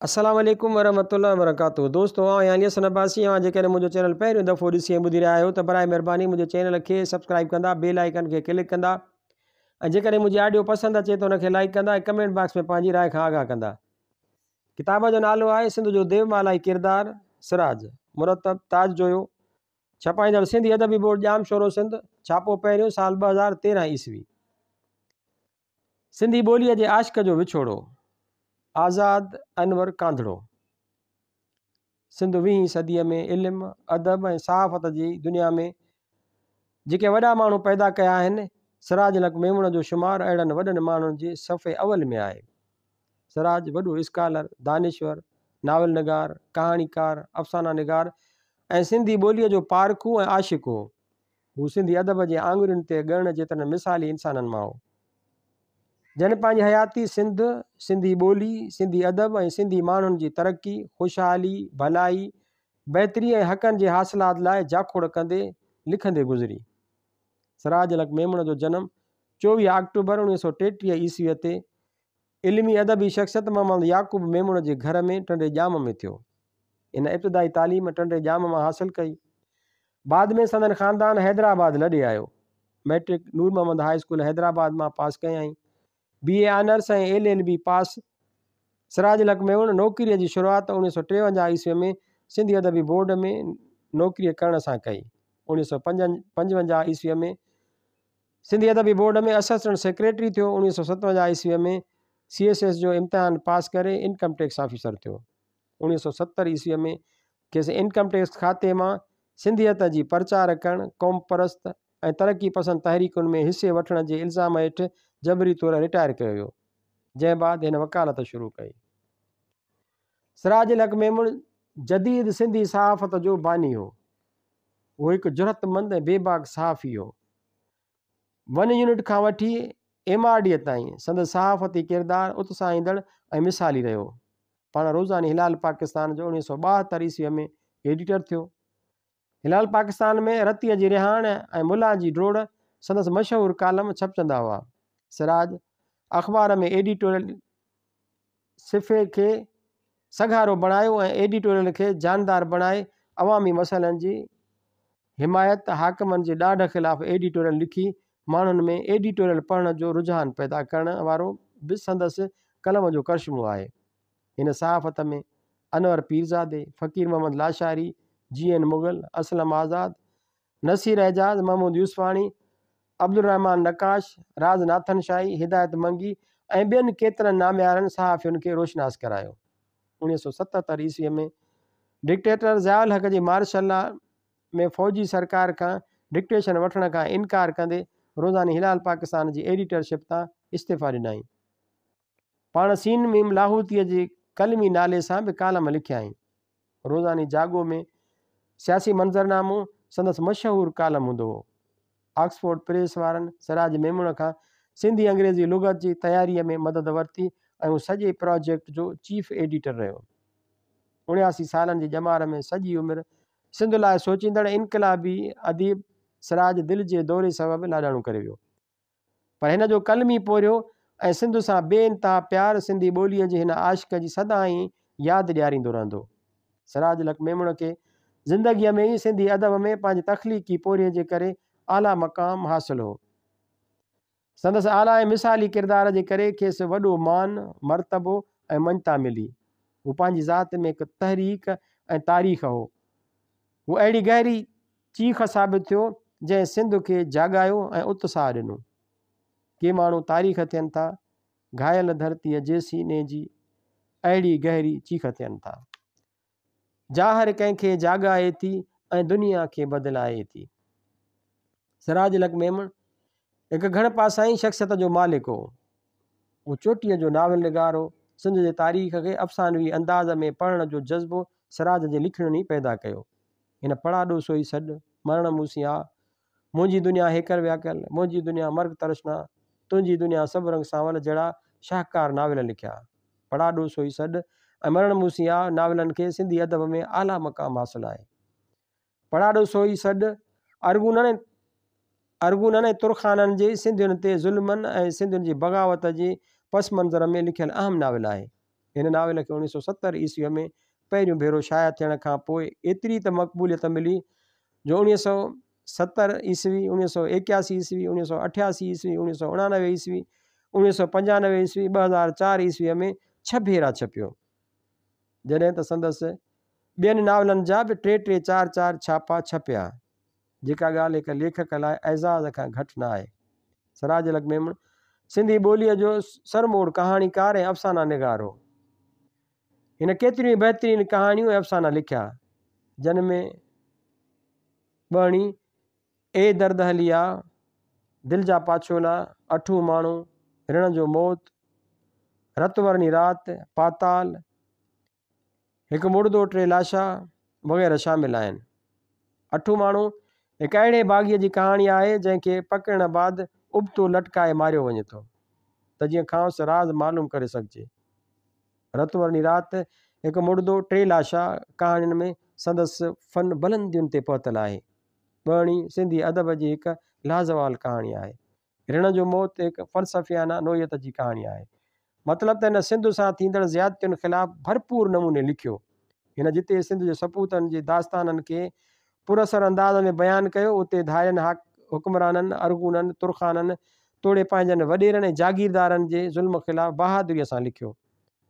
السلام عليڪم ورحمة الله وبرڪاته دوستو آئون آهيان علي حسن عباسي اوهان جيڪڏهن منهنجو چينل پهريون دفعو ڏسي ۽ ٻڌي رهيا آهيو ته برائي مهرباني منهنجي چينل کي سبسڪرائب ڪندا بيل آئيڪن کي ڪلڪ ڪندا ۽ جيڪڏهن منهنجي آڊيو پسند اچي ته ان کي لائيڪ ڪندا ۽ ڪمينٽ باڪس ۾ پنهنجي راء کان آگاهه ڪندا. ڪتاب جو نالو آهي سنڌ جو ديومالائي ڪردار سراج مرتب تاج جويو ڇپائيندڙ سنڌي ادبي بورڊ ڄامشورو سنڌ ڇاپو پهريون سال 2013 عيسوي. سنڌي ٻوليء جي عاشق جو وڇوڙو، آزاد انور ڪانڌڙو. سنڌ ويهين صديء ۾ علم، ادب ۽ صحافت جي دنيا ۾ جيڪي وڏا ماڻهو پيدا ڪيا آهن، سراج الحق ميمڻ جو شمار اهڙن وڏن ماڻهن جي صف اول ۾ آهي. سراج وڏو اسڪالر، دانشور، ناول نگار، ڪهاڻيڪار، افسانه نگار ۽ سنڌي ٻوليء جو پارکو ۽ عاشق هو. هو سنڌي ادب جي آڱرين تي ڳڻڻ جيترن مثالي انسانن مان هو، جن پنهنجي حياتي سنڌ، سنڌي ٻولي، سنڌي ادب ۽ سنڌي ماڻهن جي ترقي، خوشحالي، ڀلائي، بهتري ۽ حقن جي حاصلات لاء جاکوڙ ڪندي، لکندي گذري. سراج الحق ميمڻ جو جنم 24 آڪٽوبر 1933 عيسويء تي علمي ادبي شخصيت محمد يعقوب ميمڻ جي گهر ۾ ٽنڊي ڄام ۾ ٿيو. هن ابتدائي تعليم ٽنڊي ڄام مان حاصل ڪئي. بعد ۾ سندن خاندان حيدرآباد لڏي آيو. Matric Noor Muhammad high school Hyderabad مان پاس ڪيائين. B A honours ۽ L L B pass. Siraj ul Haq Memon نوڪريء جي شروعات 1953 عيسوي ۾ سنڌي ادبي بورڊ ۾ نوڪريء ڪرڻ سان ڪئي. 1955 عيسوي ۾ سنڌي ادبي بورڊ ۾ اسسٽنٽ سيڪريٽري ٿيو. 1957 عيسوي ۾ سي ايس ايس جو امتحان پاس ڪري انڪم ٽيڪس آفيسر ٿيو. 1970 عيسويء ۾ کيس انڪم ٽيڪس کاتي مان سنڌيت جي پرچار ڪرڻ، قومپرست ۽ ترقي پسند تحريڪن ۾ حصي وٺڻ جي الزام هيٺ جبري طور رٽائر ڪيو ويو، جنهن بعد هن وڪالت شروع ڪئي. سراج الحق ميمڻ جديد سنڌي صحافت جو باني هو. هو هڪ جرئتمند ۽ بيباڪ صحافي هو. ون يونٽ کان وٺي ايم آر ڊيء تائين سندس صحافتي ڪردار اتساهيندڙ ۽ مثالي رهيو. پاڻ روزاني هلال پاڪستان جو 1972 عيسويء ۾ ايڊيٽر ٿيو. هلال پاڪستان ۾ رتيء جي رهاڻ ۽ ملان جي ڊوڙ سندس مشهور ڪالم ڇپجندا هئا. سراج اخبار ۾ ايڊيٽوريل صفحي کي سگهارو بڻايو ۽ ايڊيٽوريل کي جاندار بڻائي عوامي مسئلن جي حمايت، حاڪمن جي ڏاڍ خلاف ايڊيٽوريل لکي ماڻهن ۾ ايڊيٽوريل پڙهڻ جو رجحان پيدا ڪرڻ وارو به سندس قلم جو ڪرشمو آهي. هن صحافت ۾ انور پيرزادي، فقير محمد لاشاري، جي اين مغل، اسلم آزاد، نصير اعجاز، محمود يوسفاڻي، عبدالرحمان نقاش، راز ناٿن شاهي، هدايت منگي ۽ ٻين ڪيترن ناميارن صحافين کي روشناس ڪرايو. 1977 عيسويء ۾ ڊڪٽيٽر ضياء الحق جي مارشل لا ۾ فوجي سرڪار کان ڊڪٽيشن وٺڻ کان انڪار ڪندي روزاني هلال پاڪستان جي ايڊيٽرشپ تان استعيفا ڏنائين. پاڻ سين ميم لاهوتيء جي قلمي نالي سان به ڪالم لکيائين. روزاني جاڳو ۾ سياسي منظرنامو سندس مشهور ڪالم هوندو هو. آڪسفورڊ پريس وارن سراج ميمڻ کان سنڌي انگريزي لغت جي تياريء ۾ مدد ورتي ۽ هو سڄي پراجيڪٽ جو چيف ايڊيٽر رهيو. 79 سالن جي ڄمار ۾ سڄي عمر سنڌ لاء سوچيندڙ انقلابي اديب سراج دل جي دوري سبب لاڏاڻو ڪري ويو. پر هن جو قلمي پورهيو ۽ سنڌ سان بي انتها پيار سنڌي ٻوليء جي هن عاشق جي سدائين ياد ڏياريندو رهندو. سراج الحق ميمڻ کي زندگيء ۾ ئي سنڌي ادب ۾ پنهنجي تخليقي پورهيي جي ڪري اعليٰ مقام حاصل هو. سندس اعليٰ ۽ مثالي ڪردار جي ڪري کيس وڏو مان، مرتبو ۽ مڃتا ملي. هو پنهنجي ذات ۾ هڪ تحريڪ ۽ تاريخ هو. هو اهڙي گهري چيخ ثابت ٿيو، جنهن سنڌ کي جاڳايو ۽ اتساهه ڏنو. ڪي ماڻهو تاريخ ٿين ٿا، گهايل ڌرتيء جي سيني جي اهڙي گهري چيخ ٿين ٿا. جا هر ڪنهن کي جاڳائي ٿي ۽ دنيا کي بدلائي ٿي. سراج الحق ميمڻ هڪ گهڻ پاسائين شخصيت جو مالڪ هو. هو چوٽيء جو ناول نگار هو. سنڌ جي تاريخ کي افسانوي انداز ۾ پڙهڻ جو جذبو سراج جي لکڻين ئي پيدا ڪيو. هن پڙاڏو سوئي سڏ، مرڻ مون سين آ، منهنجي دنيا هيڪر وياڪل، منهنجي دنيا مرگ ترشنا، تنهنجي دنيا سڀ رنگ سانول جهڙا شاهڪار ناول لکيا. پڙاڏو سوئي سڏ ۽ مرڻ مون سين آ ناولن کي سنڌي ادب ۾ اعليٰ مقام حاصل آهي. پڙاڏو سوئي سڏ، ارغونن ۽ ارغونن ۽ ترخانن جي سنڌين تي ظلمن ۽ سنڌين جي بغاوت جي پس منظر ۾ لکيل اهم ناول آهي. هن ناول کي 1970 عيسويء ۾ پهريون ڀيرو شايع ٿيڻ کان پوء ايتري ته مقبوليت ملي جو 1970 عيسوي، 1981 عيسوي، 1988 عيسوي، 1989 عيسوي، 1995 عيسوي، 2004 عيسويء ۾ ڇهه ڀيرا ڇپيو. جڏهن ته سندس ٻين ناولن جا به ٽي ٽي چار چار ڇاپا ڇپيا. جيڪا ڳالهه هڪ ليکڪ لاء اعزاز کان گهٽ نه آهي. سراج الحق ميمڻ سنڌي ٻوليء جو سرموڙ ڪهاڻيڪار ۽ افسانه نگار هو. هن ڪيتريون ئي بهترين ڪهاڻيون ۽ افسانا لکيا، جن ۾ ٻهڻي، اي درد هلي آ، دل جا پاڇولا، اٺون ماڻهو، رڻ جو موت، رت ورني رات، پاتال، هڪ مڙدو ٽي لاشا وغيره شامل آهن. اٺون ماڻهو هڪ اهڙي باغيء جي ڪهاڻي آهي جنهن کي پڪڙڻ بعد ابتو لٽڪائي ماريو وڃي ٿو ته جيئن کانئس راز معلوم ڪري سگهجي. رت ورني رات، هڪ مڙدو ٽي لاشا ڪهاڻين ۾ سندس فن بلندين تي پهتل آهي. ٻهڻي سنڌي ادب جي هڪ لازوال ڪهاڻي آهي. رڻ جو موت هڪ فلسفيانه نوعيت جي ڪهاڻي آهي. مطلب ته هن سنڌ سان ٿيندڙ زيادتين خلاف ڀرپور نموني لکيو. هن جتي سنڌ جي سپوتن جي داستانن کي پر اثر انداز ۾ بيان ڪيو، اتي ڌارين حڪمرانن، ارغونن، ترخانن توڙي پنهنجن وڏيرن ۽ جاگيردارن جي ظلم خلاف بهادريء سان لکيو.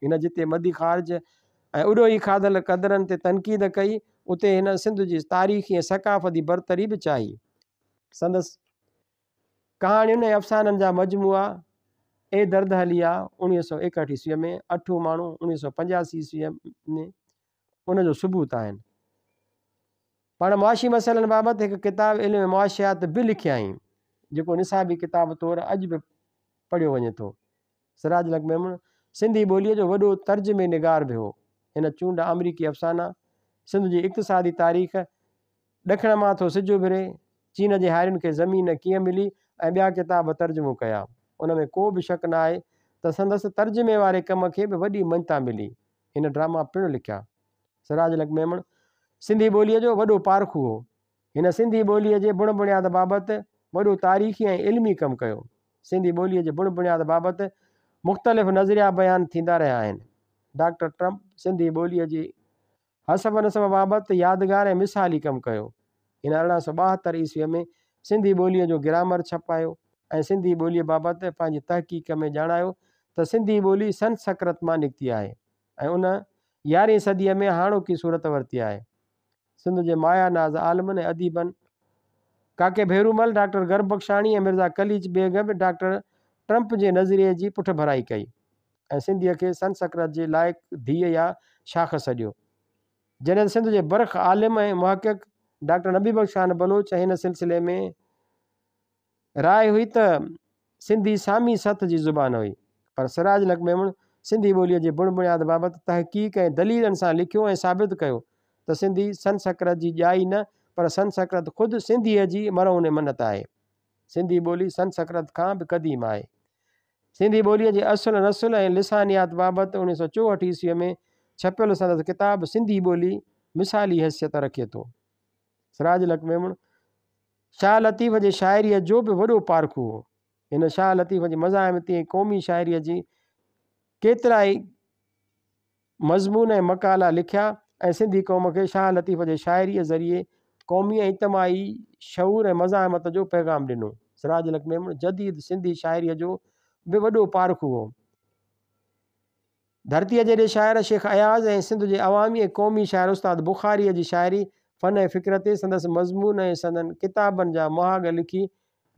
هن جتي مدي خارج ۽ اڏوهي کاڌل قدرن تي تنقيد ڪئي، اتي هن سنڌ جي تاريخي ۽ ثقافتي برتري به چاهي. سندس ڪهاڻين ۽ افسانن جا مجموعا اي درد هلي آ 1961 عيسويء ۾، اٺون ماڻهو 1985 عيسويء ۾ ان جو ثبوت آهن. پاڻ معاشي مسئلن بابت هڪ ڪتاب علم معاشيات به لکيائين، جيڪو نصابي ڪتاب طور اڄ به پڙهيو وڃي ٿو. سراج الحق ميمڻ سنڌي ٻوليء جو وڏو ترجمي نگار به هو. هن چونڊ آمريڪي افسانا، سنڌ جي اقتصادي تاريخ، ڏکڻ مان ٿو سج اڀري، چين جي هارين کي زمين ڪيئن ملي ۽ ٻيا ڪتاب ترجمو ڪيا. ان ۾ ڪو به شڪ نه آهي ته سندس ترجمي واري ڪم کي به وڏي مڃتا ملي. هن ڊراما پڻ لکيا. سراج الحق ميمڻ سنڌي ٻوليء جو وڏو پارکو هو. هن سنڌي ٻوليء جي بڻ بڻياد بابت وڏو تاريخي ۽ علمي ڪم ڪيو. سنڌي ٻوليء جي بڻ بڻياد بابت مختلف نظريا بيان ٿيندا رهيا آهن. ڊاڪٽر ٽرمپ سنڌي ٻوليء جي حسب نسب بابت يادگار ۽ مثالي ڪم ڪيو. هن 1872 عيسويء ۾ سنڌي ٻوليء جو گرامر ڇپايو ۽ سنڌي ٻوليء بابت پنهنجي تحقيق ۾ ڄاڻايو ته سنڌي ٻولي سنسڪرت مان نڪتي آهي ۽ ان يارهين صديء ۾ هاڻوڪي صورت ورتي آهي. سنڌ جي مايا ناز عالمن ۽ اديبن ڪاڪي ڀيرومل، ڊاڪٽر گربخشاڻي ۽ مرزا قليچ بيگ به ڊاڪٽر ٽرمپ جي نظريي جي پٺڀرائي ڪئي. ۽ سنڌيء کي سنسڪرت جي لائق ڌيء يا شاخ سڏيو. جڏهن سنڌ جي برک عالم ۽ محقق ڊاڪٽر نبي بخش خان بلوچ هن سلسلي ۾ راء هئي ته سنڌي سامي سٿ جي زبان هئي، پر سراج الحق ميمڻ سنڌي ٻوليء جي بڻ بڻياد بابت تحقيق ۽ دليلن سان لکيو ۽ ثابت ڪيو ته سنڌي سنسڪرت جي ڄائي نه پر سنسڪرت خود سنڌيء جي مرهون منت آهي. سنڌي ٻولي سنسڪرت کان به قديم آهي. سنڌي ٻوليء جي اصل نسل ۽ لسانيات بابت 1964 عيسويء ۾ ڇپيل سندس ڪتاب سنڌي ٻولي مثالي حيثيت رکي ٿو. سراج الحق ميمڻ شاهه لطيف جي شاعريء جو به وڏو پارکو هو. هن شاهه لطيف جي مزاحمتي ۽ قومي شاعريء جي ڪيترائي مضمون ۽ مقالا لکيا ۽ سنڌي قوم کي شاهه لطيف جي شاعريء ذريعي قومي ۽ اجتماعي شعور ۽ مزاحمت جو پيغام ڏنو. سراج الحق ميمڻ جديد سنڌي شاعريء جو به وڏو پارکو هو. ڌرتيء جيڏي شاعر شيخ اياز ۽ سنڌ جي عوامي ۽ قومي شاعر استاد بخاريء جي شاعري، فن ۽ فڪر تي سندس مضمون ۽ سندن ڪتابن جا مهاڳ لکي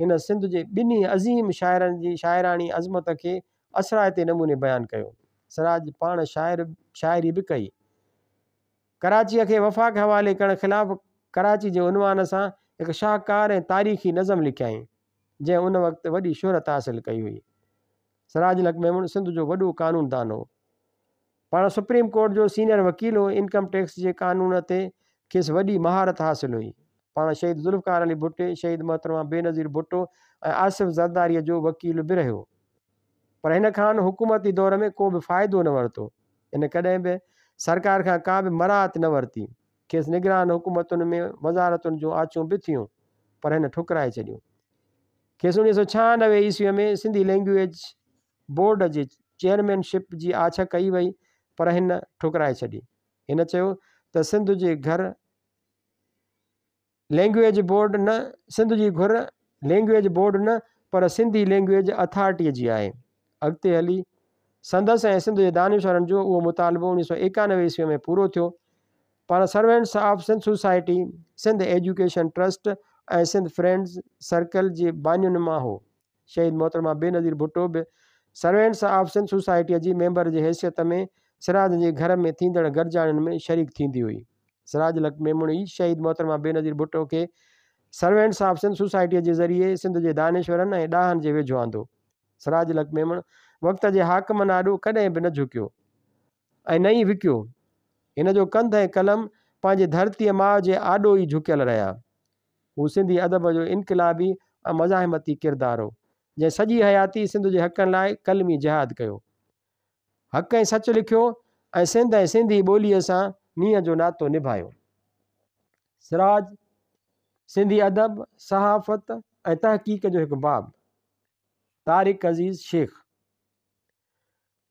هن سنڌ جي ٻنهي عظيم شاعرن جي شاعراڻي عظمت کي اثرائتي نموني بيان ڪيو. سراج پاڻ شاعر شاعري به ڪئي. ڪراچيء کي وفاق حوالي ڪرڻ خلاف ڪراچي جي عنوان سان هڪ شاهڪار ۽ تاريخي نظم لکيائين، جنهن ان وقت وڏي شهرت حاصل ڪئي هئي. سراج الحق ميمڻ سنڌ جو وڏو قانوندان هو. پاڻ سپريم ڪورٽ جو سينئر وڪيل هو، انڪم ٽيڪس جي قانون تي کيس وڏي مهارت حاصل هئي. پاڻ شهيد ذوالفقار علي ڀٽي، شهيد محترمه بينظير ڀٽو ۽ آصف زرداريء جو وڪيل به رهيو. پر هن کان حڪومتي دور ۾ ڪو به فائدو نه ورتو. هن ڪڏهن به سرڪار کان ڪا به مراعت نه ورتي. کيس نگران حڪومتن ۾ وزارتن جون آڇون به ٿيون، پر هن ٺڪرائي ڇڏيون. کيس 1996 عيسويء ۾ سنڌي لئنگئيج بورڊ جي چيئرمين شپ جي آڇ ڪئي وئي. پر هن ٺڪرائي ڇڏي. هن چيو ته سنڌ جي گهر لينگويج بورڊ نه سنڌ جي گهر لينگويج بورڊ نه پر سنڌي لينگويج اٿارٽيء جي آهي. اڳتي هلي سندس ۽ سنڌ جي دانشورن جو اهو مطالبو 1991 عيسويء ۾ پورو ٿيو. پاڻ servants of Sindh society, Sindh education trust ۽ Sindh friends circle جي بانين مان هو. شهيد محترمه بينظير ڀٽو به سرونٽس آف سنڌ سوسائٽيء جي ميمبر جي حيثيت ۾ سراج جي گهر ۾ ٿيندڙ گڏجاڻين ۾ شريڪ ٿيندي هئي. سراج الحق ميمڻ ئي شهيد محترمه بينظير ڀٽو کي سرونٽس آف سنڌ سوسائٽيء جي ذريعي سنڌ جي دانشورن ۽ ڏاهن جي ويجهو آندو. سراج الحق ميمڻ وقت جي حاڪمن آڏو ڪڏهن به نه جهڪيو ۽ نه ئي وڪيو. هن جو ڪنڌ ۽ قلم پنهنجي ڌرتيء ماء جي آڏو ئي جهڪيل رهيا. هو سنڌي ادب جو انقلابي ۽ مزاحمتي ڪردار هو، جنهن سڄي حياتي سنڌ جي حقن لاء قلمي جهاد ڪيو. حق ۽ سچ لکيو ۽ سنڌ ۽ سنڌي ٻوليء سان نينهن جو ناتو نڀايو. سراج سنڌي ادب، صحافت ۽ تحقيق جو هڪ باب. طارق عزيز شيخ.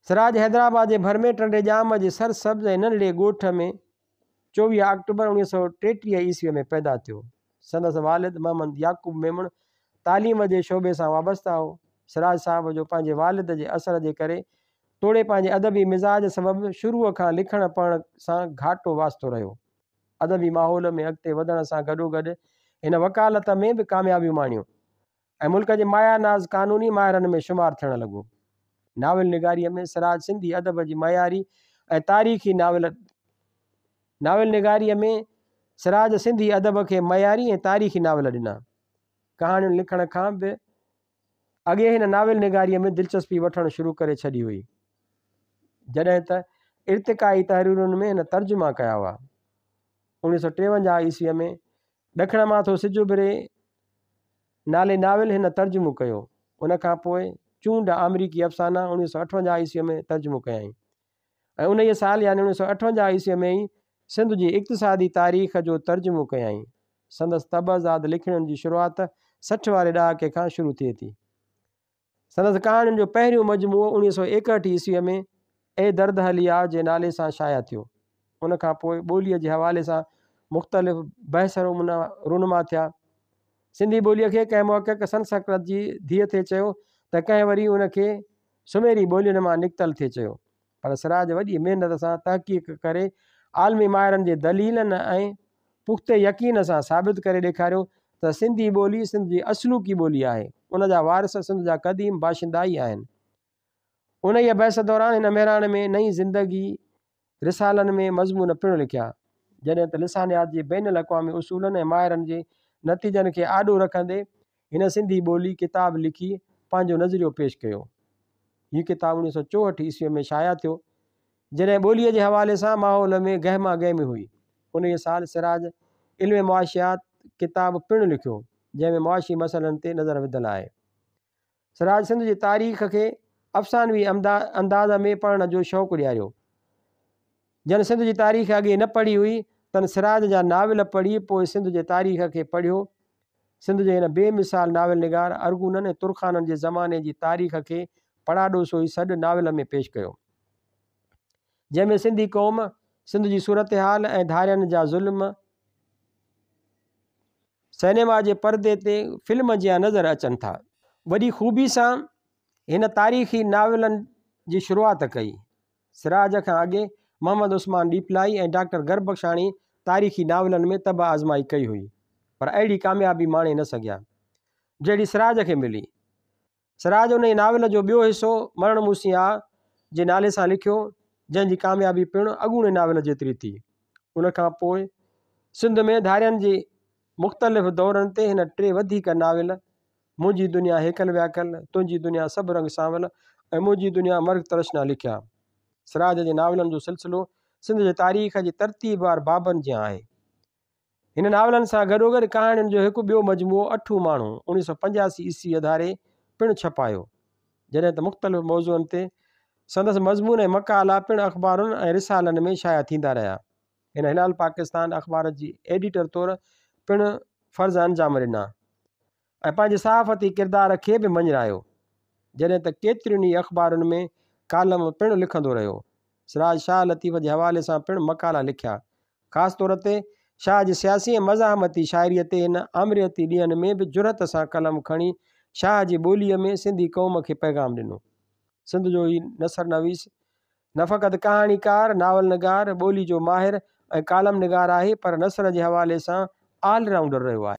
سراج حيدرآباد جي ڀر ۾ ٽنڊي ڄام جي سرسبز ۽ ننڍڙي ڳوٺ ۾ 24 آڪٽوبر 1933 عيسويء ۾ پيدا ٿيو. سندس والد محمد يعقوب ميمڻ تعليم جي شعبي سان وابسته هو. سراج صاحب جو پنهنجي والد جي اثر جي ڪري توڙي پنهنجي ادبي مزاج سبب شروع کان لکڻ پڙهڻ سان گهاٽو واسطو رهيو. ادبي ماحول ۾ اڳتي وڌڻ سان گڏوگڏ هن وڪالت ۾ به ڪاميابيون ماڻيون. ۽ ملڪ جي مايا ناز قانوني ماهرن ۾ شمار ٿيڻ لڳو. ناول نگاريء ۾ سراج سنڌي ادب جي معياري ۽ تاريخي ناول ناول نگاريء ۾ سراج سنڌي ادب کي معياري ۽ تاريخي ناول ڏنا. ڪهاڻين لکڻ کان به اڳي هن ناول نگاريء ۾ دلچسپي وٺڻ شروع ڪري ڇڏي هئي. جڏهن ته ارتقائي تحريرن ۾ هن ترجما ڪيا هئا. 1953 عيسويء ۾ ڏکڻ مان ٿو سج اڀري نالي ناول هن ترجمو ڪيو. ان کان پوء چونڊ آمريڪي افسانا 1958 عيسويء ۾ ترجمو ڪيائين ۽ انهيء سال يعني 1958 عيسويء ۾ ئي سنڌ جي اقتصادي تاريخ جو ترجمو ڪيائين. سندس طبعزاد لکڻين جي شروعات 60 واري ڏهاڪي کان شروع ٿئي ٿي. سندس ڪهاڻين جو پهريون مجموعو 1961 عيسويء ۾ اي درد هلي آ جي نالي سان شايع ٿيو. ان کان پوء ٻوليء جي حوالي سان مختلف بحث رونما ٿيا. سنڌي ٻوليء کي ڪنهن محقق سنسڪرت جي ڌيء ٿي چيو ته ڪنهن وري ان کي سميري ٻولين مان نڪتل ٿي چيو. پر سراج وڏي محنت سان تحقيق ڪري عالمي ماهرن جي دليلن ۽ پختي يقين سان ثابت ڪري ڏيکاريو ته سنڌي ٻولي سنڌ جي اصلوڪي ٻولي آهي، ان جا وارث سنڌ جا قديم باشندا ئي آهن. انهيء بحث دوران هن مهراڻ ۾ نئين زندگي رسالن ۾ مضمون پڻ لکيا، جڏهن ته لسانيات جي بين الاقوامي اصولن ۽ ماهرن جي نتيجن کي آڏو رکندي هن سنڌي ٻولي ڪتاب لکي پنهنجو نظريو پيش ڪيو. هي ڪتاب 1964 عيسويء ۾ شايع ٿيو، جڏهن ٻوليء جي حوالي سان ماحول ۾ گهما گهمي هئي. انهيء سال سراج علم معاشيات ڪتاب پڻ لکيو، جنهن ۾ معاشي مسئلن تي نظر وڌل آهي. سراج سنڌ جي تاريخ کي افسانوي انداز ۾ پڙهڻ جو شوق ڏياريو. جن سنڌ جي تاريخ اڳي نه پڙهي هئي، تن سراج جا ناول پڙهي پوء سنڌ جي تاريخ کي پڙهيو. سنڌ جي هن بي مثال ناول نگار ارغونن ۽ ترخانن جي زماني جي تاريخ کي پڙاڏو سوئي سڏ ناول ۾ پيش ڪيو. جنهن ۾ سنڌي قوم، سنڌ جي صورتحال ۽ ڌارين جا ظلم سئنيما جي پردي تي فلم جيان نظر اچن ٿا. وڏي خوبي سان هن تاريخي ناولن جي شروعات ڪئي. سراج کان اڳي محمد عثمان ڏيپلائي ۽ ڊاڪٽر گربخشاڻي تاريخي ناولن ۾ طبع آزمائي ڪئي هئي، پر اهڙي ڪاميابي ماڻي نه سگهيا، جهڙي سراج کي ملي. سراج انهيء ناول جو ٻيو حصو مرڻ مون سين آ جي نالي سان لکيو، جنهن جي ڪاميابي پڻ اڳوڻي ناول جيتري ٿي. ان کان پوء سنڌ ۾ ڌارين جي مختلف دورن تي هن ٽي وڌيڪ ناول منهنجي دنيا هيڪل وياڪل، تنهنجي دنيا سڀ رنگ سانول ۽ منهنجي دنيا مرگ ترشنا لکيا. سراج جي ناولن جو سلسلو سنڌ جي تاريخ جي ترتيبوار بابن جيان آهي. هن ناولن سان گڏوگڏ ڪهاڻين جو هڪ ٻيو مجموعو اٺون ماڻهو 1985 عيسويء ڌاري پڻ ڇپايو. جڏهن ته مختلف موضوعن تي سندس مضمون ۽ مقالا پڻ اخبارن ۽ رسالن ۾ شايع ٿيندا رهيا. هن هلال پاڪستان اخبار جي ايڊيٽر طور پڻ فرض انجام ڏنا ۽ پنهنجي صحافتي ڪردار کي به مڃرايو، جڏهن ته ڪيترين ئي اخبارن ۾ ڪالم پڻ لکندو رهيو. سراج شاهه لطيف جي حوالي سان پڻ مقالا لکيا. خاص طور تي شاهه جي سياسي ۽ مزاحمتي شاعريء تي هن آمريتي ڏينهن ۾ به جرئت سان قلم کڻي شاهه جي ٻوليء ۾ سنڌي قوم کي پيغام ڏنو. سنڌ جو هي نثر نويس نه فقط ڪهاڻيڪار، ناول نگار، ٻولي جو ماهر ۽ ڪالم نگار آهي پر نثر جي حوالي سان آل رائونڊر رهيو آهي.